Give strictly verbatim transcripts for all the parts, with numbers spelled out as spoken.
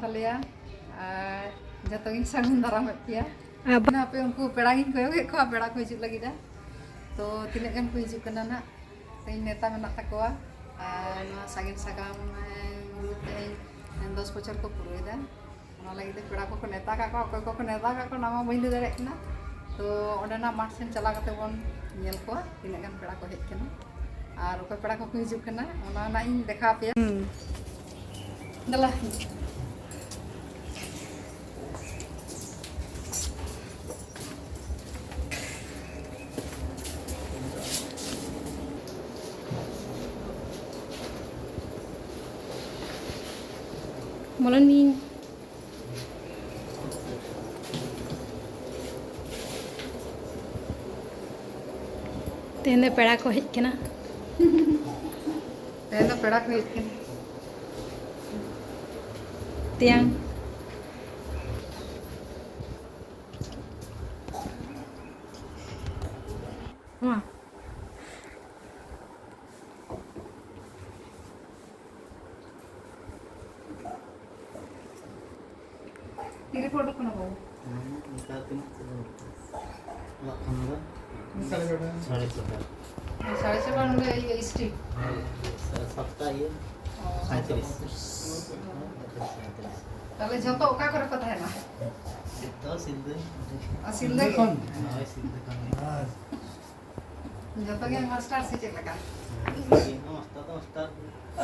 ᱛᱟᱞᱮᱭᱟ᱾ ᱟᱨ ᱡᱚᱛᱚ ᱜᱤᱧ ᱥᱟᱹᱜᱩᱱ ᱫᱟᱨᱟᱢᱮᱫ ᱯᱮᱭᱟ᱾ ᱟᱵ- ᱦᱟᱯᱮ, ᱩᱱᱠᱩ ᱯᱮᱲᱟ ᱜᱤᱧ ᱠᱚᱭᱚᱜᱮᱫ ᱠᱚᱣᱟ, ᱯᱮᱲᱟ ᱠᱚ ᱦᱤᱡᱩᱜ ᱞᱟᱹᱜᱤᱫᱟ᱾ ᱛᱚ ᱛᱤᱱᱟᱹᱜ ᱜᱟᱱ ᱠᱚ ᱦᱤᱡᱩᱜ ᱠᱟᱱᱟ ᱱᱟᱜ, ᱛᱮᱦᱮᱧ ᱱᱮᱣᱛᱟ ᱢᱮᱱᱟᱜ ᱛᱟᱠᱚᱣᱟ᱾ ᱟᱨ ᱱᱚᱣᱟ ᱥᱟᱜᱮᱱ ᱥᱟᱠᱟᱢ, ᱮ, ᱢᱩᱞᱩᱫ ᱛᱮᱦᱮᱧ ᱫᱚᱥ ᱵᱚᱪᱷᱚᱨ ᱠᱚ ᱯᱩᱨᱟᱹᱣᱮᱫᱟ᱾ ᱚᱱᱟ ᱞᱟᱹᱜᱤᱫ ᱛᱮ ᱯᱮᱲᱟ ᱠᱚᱠᱚ ᱱᱮᱣᱛᱟ ᱠᱟᱜ ᱠᱚᱣᱟ, ᱚᱠᱚᱭ ᱠᱚᱠᱚ ᱱᱮᱣᱛᱟ ᱠᱟᱜ ᱠᱚᱣᱟ ᱚᱱᱟ ᱢᱟ ᱵᱟᱹᱧ ᱞᱟᱹᱭ ᱫᱟᱲᱮᱭᱟᱜ ᱠᱟᱱᱟ᱾ ᱛᱚ ᱚᱸᱰᱮᱱᱟᱜ ᱢᱟᱴᱷ ᱥᱮᱱ ᱪᱟᱞᱟᱣ ᱠᱟᱛᱮ ᱵᱚᱱ ᱧᱮᱞ ᱠᱚᱣᱟ ᱛᱤᱱᱟᱹᱜ ᱜᱟᱱ ᱯᱮᱲᱟ ᱠᱚ ᱦᱮᱡ ᱠᱟᱱᱟ ᱟᱨ ᱚᱠᱚᱭ ᱯᱮᱲᱟ ᱠᱚᱠᱚ ᱦᱤᱡᱩᱜ ᱠᱟᱱᱟ, ᱚᱱᱟ ᱱᱟᱜ ᱤᱧ ᱫᱮᱠᱷᱟᱣ ᱟᱯᱮᱭᱟ᱾ ᱦᱩᱸ᱾ ᱫᱮᱞᱟ᱾ ᱵᱚᱞᱚᱱ ᱢᱮ᱾ ᱛᱮᱦᱮᱧ ᱫᱚ ᱯᱮᱲᱟ ᱠᱚ ᱦᱮᱡ ᱠᱟᱱᱟ᱾ ᱛᱮᱦᱮᱧ ᱫᱚ ᱯᱮᱲᱟ ᱠᱚ ᱦᱮᱡ ᱠᱟᱱᱟ᱾ ᱛᱮᱭᱟᱝ᱾ ᱢᱟ᱾ ᱛᱤᱨᱮ ᱯᱮ ᱩᱰᱩᱠ ᱠᱟᱱᱟ ᱵᱟᱹᱵᱩ? ᱦᱮᱸ, ᱚᱱᱠᱟ ᱛᱤᱱᱟᱹᱜ ᱠᱤᱞᱳᱢᱤᱴᱟᱨ? ᱚᱲᱟᱜ ᱠᱷᱚᱱ ᱫᱚ? ᱥᱟᱲᱮ ᱪᱷᱚᱴᱟ᱾ ᱥᱟᱲᱮ ᱪᱷᱚᱴᱟ᱾ ᱥᱟᱲᱮ ᱪᱷᱚᱴᱟ ᱱᱚᱰᱮ ᱤᱭᱟᱹ street? ᱦᱳᱭ, ᱥᱟᱲᱮ ᱥᱟᱛᱴᱟ ᱤᱭᱟᱹ, ᱚ᱾ ᱯᱚᱸᱭᱛᱨᱤᱥ᱾ ᱦᱳᱭ᱾ ᱛᱟᱦᱞᱮ ᱡᱷᱚᱛᱚ ᱚᱠᱟ ᱠᱚᱨᱮ ᱠᱚ ᱛᱟᱦᱮᱱᱟ? ᱡᱚᱛᱚ ᱥᱤᱞᱫᱟᱹ᱾ ᱚ, ᱥᱤᱞᱫᱟᱹ ᱜᱮ? ᱦᱳᱭ, ᱥᱤᱞᱫᱟᱹ ᱠᱷᱚᱱ ᱜᱮ᱾ ᱡᱚᱛᱚ ᱜᱮ ᱢᱟᱥᱴᱟᱨ ᱥᱮ ᱪᱮᱫ ᱞᱮᱠᱟ? ᱦᱮᱸ, ᱢᱟᱥᱴᱟᱨ ᱫᱚ ᱢᱟᱥᱴᱟᱨ᱾ ᱚ᱾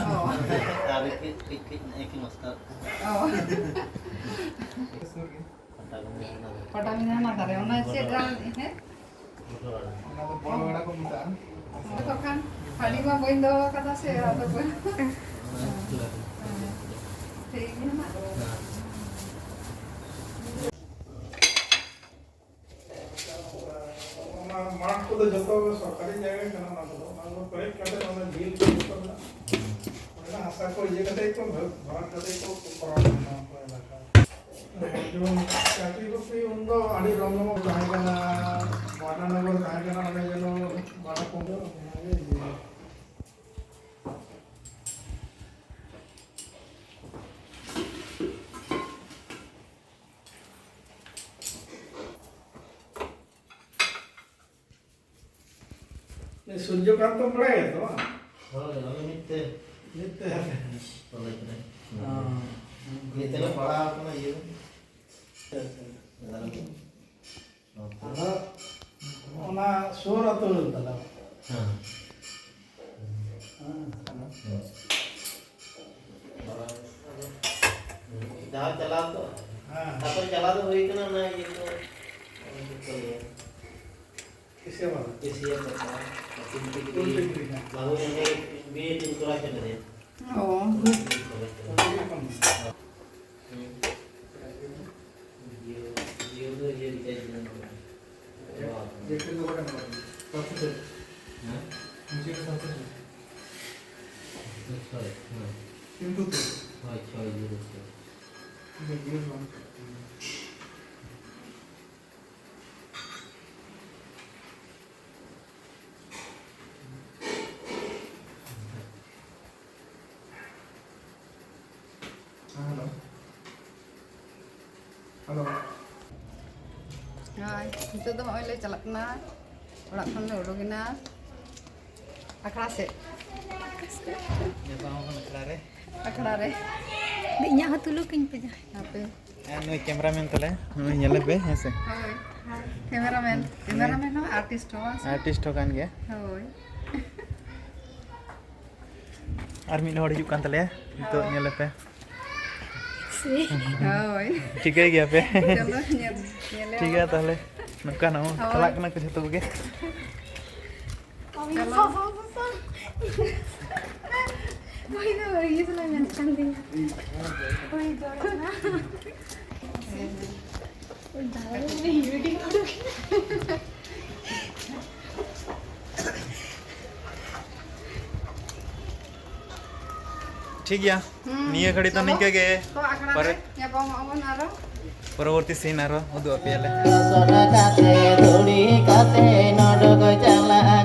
ᱟᱨ ᱠᱟᱹᱡ, ᱠᱟᱹᱡ, ᱠᱟᱹᱡ ᱱᱮᱜᱼᱮ ᱠᱤ ᱢᱟᱥᱴᱟᱨ᱾ ᱚ᱾ ᱯᱟᱴᱟᱵᱤᱸᱫᱷᱟᱹ ᱦᱟᱱᱟ ᱫᱷᱟᱨᱮ᱾ ᱯᱟᱴᱟᱵᱤᱸᱫᱷᱟᱹ ᱦᱟᱱᱟ ᱫᱷᱟᱨᱮ, ᱚᱱᱟ ᱪᱮᱫ ᱜᱟᱲ, ᱦᱮᱸ? ᱵᱚᱴᱚᱞᱟᱲᱟ᱾ ᱚᱱᱟ ᱫᱚ ᱵᱚᱲᱚ ᱜᱟᱰᱟ ᱠᱚ ᱢᱮᱛᱟᱜᱼᱟ᱾ ᱦᱮᱸ, ᱛᱚᱠᱷᱟᱱ ᱦᱟᱺᱰᱤ ᱢᱟ ᱵᱟᱹᱧ ᱫᱚᱦᱚ ᱟᱠᱟᱫᱟ ᱥᱮ, ᱟᱫᱚ ᱵᱟᱹᱧ᱾ ᱦᱮᱸ, ᱴᱷᱤᱠ ᱜᱮᱭᱟ ᱱᱟᱜ᱾ ᱦᱮᱸ᱾ ᱚᱱᱟ ᱢᱟᱴᱷ ᱠᱚᱫᱚ ᱡᱚᱛᱚ ᱥᱚᱨᱠᱟᱨᱤ ᱡᱟᱭᱜᱟ ᱠᱟᱱᱟ, ᱚᱱᱟ ᱠᱚᱫᱚ, ᱚᱱᱟ ᱠᱚ ᱯᱮᱨᱮᱡ ᱠᱟᱛᱮ ᱚᱱᱟ ᱡᱤᱞ ᱠᱚ ᱡᱚᱛᱚ ᱢᱮᱱᱟᱜᱼᱟ᱾ ᱚᱸᱰᱮᱱᱟᱜ ᱦᱟᱥᱟ ᱠᱚ ᱤᱭᱟᱹ ᱠᱟᱛᱮ ᱠᱚ ᱵᱷᱟᱜᱽ, ᱵᱷᱟᱜᱽ ᱠᱟᱛᱮ ᱠᱚ ᱠᱚᱨᱟᱣ ᱠᱟᱱᱟ ᱚᱱᱟ ᱠᱚ ᱮᱞᱟᱠᱟ᱾ ᱡᱮᱢᱚᱱ ᱪᱟᱹᱴᱤ ᱜᱩᱯᱤ ᱩᱱᱫᱚ ᱟᱹᱰᱤ ᱨᱚᱢ ᱨᱚᱢ ᱛᱟᱦᱮᱸ ᱠᱟᱱᱟ, ᱵᱟᱰᱟ ᱱᱚᱜᱚᱨ ᱛᱟᱦᱮᱸ ᱠᱟᱱᱟ, ᱚᱸᱰᱮ ᱡᱮᱱᱚ ᱵᱟᱰᱟ ᱠᱚ ᱚᱱᱟᱜᱮ ᱤᱭᱟᱹ᱾ ᱥᱩᱨᱡᱚᱠᱟᱱᱛᱚ ᱵᱟᱲᱟᱭᱟ ᱛᱚ, ᱵᱟᱝ? ᱦᱳᱭ, ᱟᱞᱮ ᱢᱤᱫ ᱛᱮ᱾ ᱢᱤᱫ ᱛᱮ᱾ ᱠᱚᱞᱮᱡᱽ ᱨᱮ᱾ ᱦᱚᱸ᱾ ᱢᱤᱫ ᱛᱮᱞᱮ ᱯᱟᱲᱦᱟᱣ ᱠᱟᱱᱟ ᱤᱭᱟᱹ ᱨᱮ᱾ ᱟᱪᱪᱷᱟ, ᱟᱪᱪᱷᱟ᱾ ᱟᱫᱚ ᱚᱱᱟ ᱥᱩᱨ ᱟᱹᱛᱩ ᱨᱮ ᱛᱟᱞᱮ᱾ ᱦᱮᱸ᱾ ᱦᱮᱸ᱾ ᱦᱮᱸ᱾ ᱡᱟᱦᱟᱸ ᱪᱟᱞᱟᱣ ᱛᱚ? ᱦᱮᱸ᱾ ᱛᱟᱨᱯᱚᱨ ᱪᱟᱞᱟᱣ ᱫᱚ ᱦᱩᱭ ᱠᱟᱱᱟ ᱚᱱᱟ ᱤᱭᱟᱹ ᱠᱚ, ᱪᱮᱫ ᱠᱚ ᱞᱟᱹᱭᱟ? ᱠᱮᱥᱤᱭᱟᱯᱟᱛᱟ᱾ ᱠᱮᱥᱤᱭᱟᱯᱟᱛᱟ, ᱛᱩᱞᱥᱤᱯᱩᱨ᱾ ᱛᱩᱞᱥᱤᱯᱩᱨ, ᱦᱮᱸ᱾ ᱵᱟᱹᱦᱩ ᱚᱸᱰᱮ ᱵᱤ ᱮᱰ ᱤᱧ ᱠᱚᱨᱟᱣ ᱦᱚᱪᱚ ᱞᱮᱫᱮᱭᱟ᱾ ᱚ᱾ ᱛᱩᱞᱥᱤᱯᱩᱨ ᱠᱚᱞᱮᱡᱽ ᱨᱮ᱾ ᱦᱩᱸ᱾ ᱡᱤᱭᱳ, ᱡᱤᱭᱳ ᱫᱚ ᱤᱭᱟᱹ ᱨᱤᱪᱟᱨᱡᱽ ᱫᱚ ᱵᱟᱹᱱᱩᱜᱼᱟ᱾ ᱡᱮ ᱯᱷᱤᱞ ᱫᱚ ᱵᱟᱹᱱᱩᱜᱼᱟ᱾ ᱥᱟᱵᱥᱮ ᱪᱮᱫ? ᱦᱮᱸ? ᱢᱩᱪᱟᱹᱫ ᱨᱮ ᱥᱟᱵᱥᱮ ᱪᱮᱫ? ᱦᱳᱭ, ᱦᱳᱭ᱾ ᱠᱤᱱᱛᱩ ᱛᱚ᱾ ᱦᱳᱭ, ᱪᱷᱚᱭ ᱡᱤᱨᱳ ᱪᱷᱚᱭ᱾ ᱴᱷᱤᱠ ᱟᱪᱷᱮ, ᱡᱤᱭᱳ ᱫᱚ ᱵᱟᱝ ᱪᱟᱞᱟᱜ ᱠᱟᱱᱟ᱾ ᱦᱮᱸ, ᱦᱮᱞᱳ᱾ ᱦᱮᱞᱳ᱾ ᱦᱳᱭ, ᱱᱤᱛᱚᱜ ᱫᱚ ᱦᱚᱸᱜᱼᱚᱭ ᱞᱮ ᱪᱟᱞᱟᱜ ᱠᱟᱱᱟ, ᱚᱲᱟᱜ ᱠᱷᱚᱱ ᱞᱮ ᱩᱰᱩᱠᱮᱱᱟ ᱟᱠᱷᱲᱟ ᱥᱮᱫ᱾ ᱧᱟᱯᱟᱢ ᱟᱵᱚᱱ ᱟᱠᱷᱲᱟ ᱨᱮ᱾ ᱟᱠᱷᱲᱟ ᱨᱮ᱾ ᱤᱧᱟᱹᱜ ᱦᱚᱸ ᱛᱩᱞᱟᱹᱣ ᱠᱟᱹᱧ ᱯᱮ ᱡᱟᱦᱟᱸᱭ᱾ ᱦᱟᱯᱮ᱾ ᱟᱨ ᱱᱩᱭ ᱠᱮᱢᱨᱟᱢᱮᱱ ᱛᱟᱞᱮ, ᱱᱩᱭ ᱧᱮᱞᱮ ᱯᱮ, ᱦᱮᱸ ᱥᱮ? ᱦᱳᱭ, ᱠᱮᱢᱮᱨᱟᱢᱮᱱ, ᱦᱩᱸ᱾ ᱠᱮᱢᱮᱨᱟᱢᱮᱱ ᱦᱚᱸ ᱟᱨᱴᱤᱥᱴ ᱦᱚᱸ, ᱵᱟᱝ ᱥᱮ? ᱟᱨᱴᱤᱥᱴ ᱦᱚᱸ ᱠᱟᱱ ᱜᱮᱭᱟ᱾ ᱦᱳᱭ᱾ ᱟᱨ ᱢᱤᱫ ᱦᱚᱲ ᱦᱤᱡᱩᱜ ᱠᱟᱱ ᱛᱟᱞᱮᱭᱟ ᱱᱤᱛᱚᱜ, ᱦᱳᱭ᱾ ᱧᱮᱞᱮ ᱯᱮ᱾ ᱥᱮ᱾ ᱦᱳᱭ᱾ ᱴᱷᱤᱠᱟᱹᱭ ᱜᱮᱭᱟ ᱯᱮ᱾ ᱪᱚᱞᱚ, ᱧᱮᱞ, ᱧᱮᱞᱮ ᱴᱷᱤᱠ ᱜᱮᱭᱟ, ᱟᱵᱚᱱ᱾ ᱛᱟᱦᱚᱞᱮ ᱱᱚᱝᱠᱟ ᱱᱚᱜᱼᱚᱭ ᱦᱳᱭ᱾ ᱪᱟᱞᱟᱜ ᱠᱟᱱᱟ ᱠᱚ ᱡᱷᱚᱛᱚ ᱠᱚᱜᱮ᱾ ᱪᱚᱞᱚ᱾ ᱦᱳᱭ ᱫᱚ ᱤᱭᱟᱹ ᱥᱟᱞᱟᱜ ᱢᱮᱱᱟᱜ ᱠᱟᱱ ᱛᱤᱧᱟ᱾ ᱦᱳᱭ, ᱡᱚᱲ ᱠᱟᱱᱟ᱾ ᱴᱷᱤᱠ ᱜᱮᱭᱟ, ᱦᱩᱸ, ᱱᱤᱭᱟᱹ ᱜᱷᱟᱹᱲᱤ ᱫᱚ ᱪᱚᱞᱚ᱾ ᱱᱤᱝᱠᱟᱹ ᱜᱮ᱾ ᱛᱚ, ᱟᱠᱷᱲᱟ ᱯᱚᱨᱮ ᱨᱮ ᱧᱟᱯᱟᱢᱚᱜ ᱟᱵᱚᱱ ᱟᱨᱚ᱾ ᱯᱚᱨᱚᱵᱚᱨᱛᱤ ᱥᱤᱱ ᱟᱨᱚ ᱩᱫᱩᱜ ᱟᱯᱮᱭᱟᱞᱮ᱾ ᱞᱚᱥᱚᱫ ᱠᱟᱛᱮ, ᱫᱷᱩᱲᱤ ᱠᱟᱛᱮ, ᱱᱚᱰᱚᱜ ᱪᱟᱞᱟᱜ